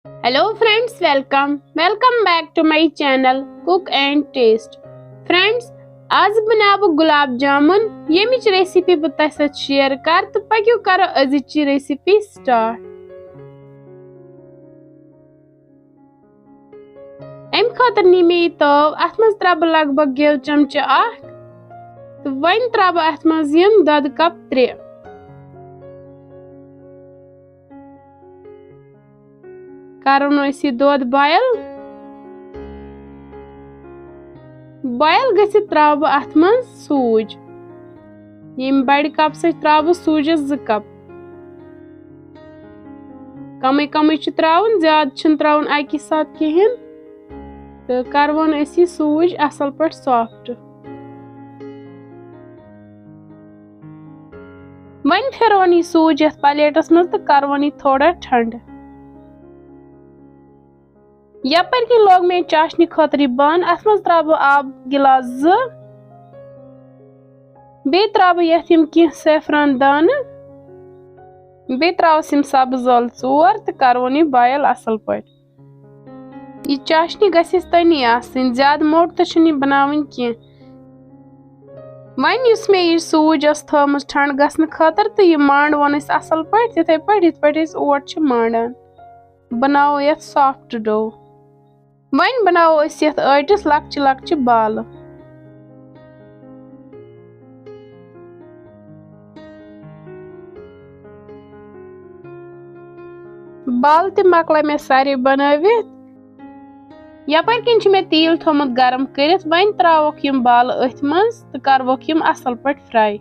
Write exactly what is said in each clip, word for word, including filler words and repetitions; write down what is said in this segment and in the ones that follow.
Hello friends, welcome, welcome back to my channel Cook and Taste. Friends, آز بناوٕ بہٕ گۄلاب جامُن، ییٚمِچ recipe بہٕ تۄہہِ سۭتۍ share کَرٕ، تہٕ پٔکِو کَرو أزِچ یہِ recipe start. اَمہِ خٲطرٕ نی مےٚ یہِ تٲو، اَتھ منٛز ترٛاوٕ بہٕ لگ بگ گیو چمچہٕ اکھ، تہٕ وۄنۍ ترٛاوٕ بہٕ اَتھ منٛز یِم دۄدٕ cup ترٛےٚ۔ کرو نہٕ أسۍ یہِ دۄد boil۔ Boil گٔژھِتھ ترٛاوٕ بہٕ اَتھ منٛز سوٗجۍ۔ ییٚمہِ بڑِ cup سۭتۍ ترٛاوٕ بہٕ سوٗجِس زٕ cup۔ کمٕے کمٕے چھُ ترٛاوُن، زیادٕ چھُنہٕ ترٛاوُن اَکی ساتہٕ کِہیٖنۍ۔ تہٕ کروون أسۍ یہِ سوٗجۍ اَصٕل پٲٹھۍ soft۔ وۄنۍ پھِروُن یہِ سوٗجۍ یَتھ plateس منٛز تہٕ کروُن یہِ تھوڑا ٹھنڈٕ۔ یپٲرۍ کِنۍ لوگ مےٚ چاشنہِ خٲطرٕ یہِ بانہٕ، اَتھ منٛز ترٛاوٕ بہٕ آب گِلاس زٕ، بیٚیہِ ترٛاوٕ بہٕ یَتھ یِم کینٛہہ saffron دانہٕ، بیٚیہِ ترٛاوَس یِم سبٕز ٲلہٕ ژور تہٕ کروُن یہِ boil اَصٕل پٲٹھۍ۔ یہِ چاشنی گژھِ اَسہِ تٔنی آسٕنۍ، زیادٕ موٚٹ تہِ چھُنہٕ یہِ بَناوٕنۍ کینٛہہ۔ وۄنۍ یُس مےٚ یہِ سوٗجۍ ٲس تھٲومٕژ ٹھنٛڈ گژھنہٕ خٲطرٕ، تہٕ یہِ مانٛڈوُن أسۍ اَصٕل پٲٹھۍ، تِتھَے پٲٹھۍ یِتھ پٲٹھۍ أسۍ اوٹ چھِ مانٛڈان۔ بَناوو یَتھ soft dough۔ وۄنۍ بَناوو أسۍ یَتھ ٲٹِس لۄکچہِ لۄکچہِ بالہٕ۔ بالہٕ تہِ مۄکلٲے مےٚ سارے بَنٲوِتھ۔ یپٲرۍ کِنۍ چھُ مےٚ تیٖل تھوٚومُت گرم کٔرِتھ، وۄنۍ ترٛاووکھ یِم بالہٕ أتھۍ منٛز تہٕ کروکھ یِم اَصٕل پٲٹھۍ fry۔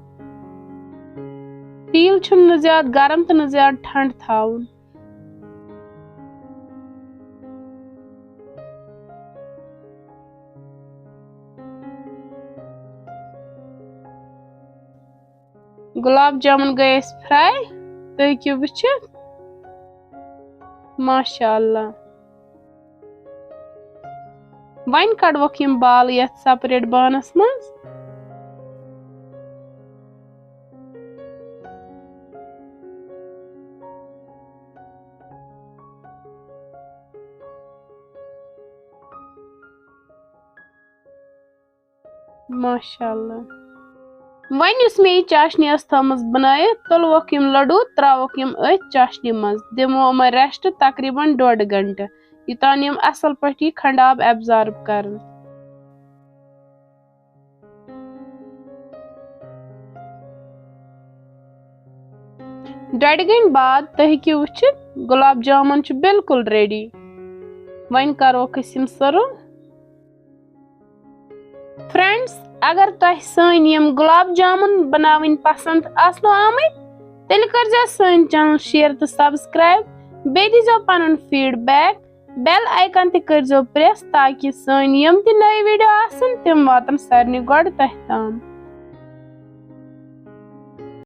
تیٖل چھُنہٕ نہٕ زیادٕ گرم تہٕ نہٕ زیادٕ ٹھنٛڈ تھاوُن۔ گۄلاب جامُن گٔے اَسہِ fry، تُہۍ ہیٚکِو وٕچھِتھ۔ ماشاء اللہ۔ وۄنۍ کڑوکھ یِم بالہٕ یَتھ separate بانَس منٛز۔ ماشاء اللہ۔ وۄنۍ یُس مےٚ یہِ چاشنی ٲس تھٲومٕژ بَنٲیِتھ، تُلوکھ یِم لٔڈوٗ، ترٛاووکھ یِم أتھۍ چاشنی منٛز، دِمو یِمَن rest تقریٖباً ڈوٚڈ گھنٹہٕ، یوٚتام یِم اَصٕل پٲٹھۍ یہِ کھنٛڈ آب absorb کَرَن۔ ڈوٚڈِ گھنٹہٕ بعد تُہۍ ہیٚکِو وٕچھِتھ، گۄلاب جامُن چھُ بالکل ready۔ وۄنۍ کَروکھ أسۍ یِم serve۔ Friends، اگر تۄہہِ سٲنۍ یِم گۄلاب جامُن بَناوٕنۍ پَسنٛد آسنو آمٕتۍ، تیٚلہِ کٔرۍزیو سٲنۍ channel share تہٕ subscribe۔ بیٚیہِ دیٖزیو پَنُن feedback۔ Bell icon تہِ کٔرۍزیو press، تاکہِ سٲنۍ یِم تہِ نٔے video آسَن، تِم واتَن سارنٕے گۄڈٕ تۄہہِ تام۔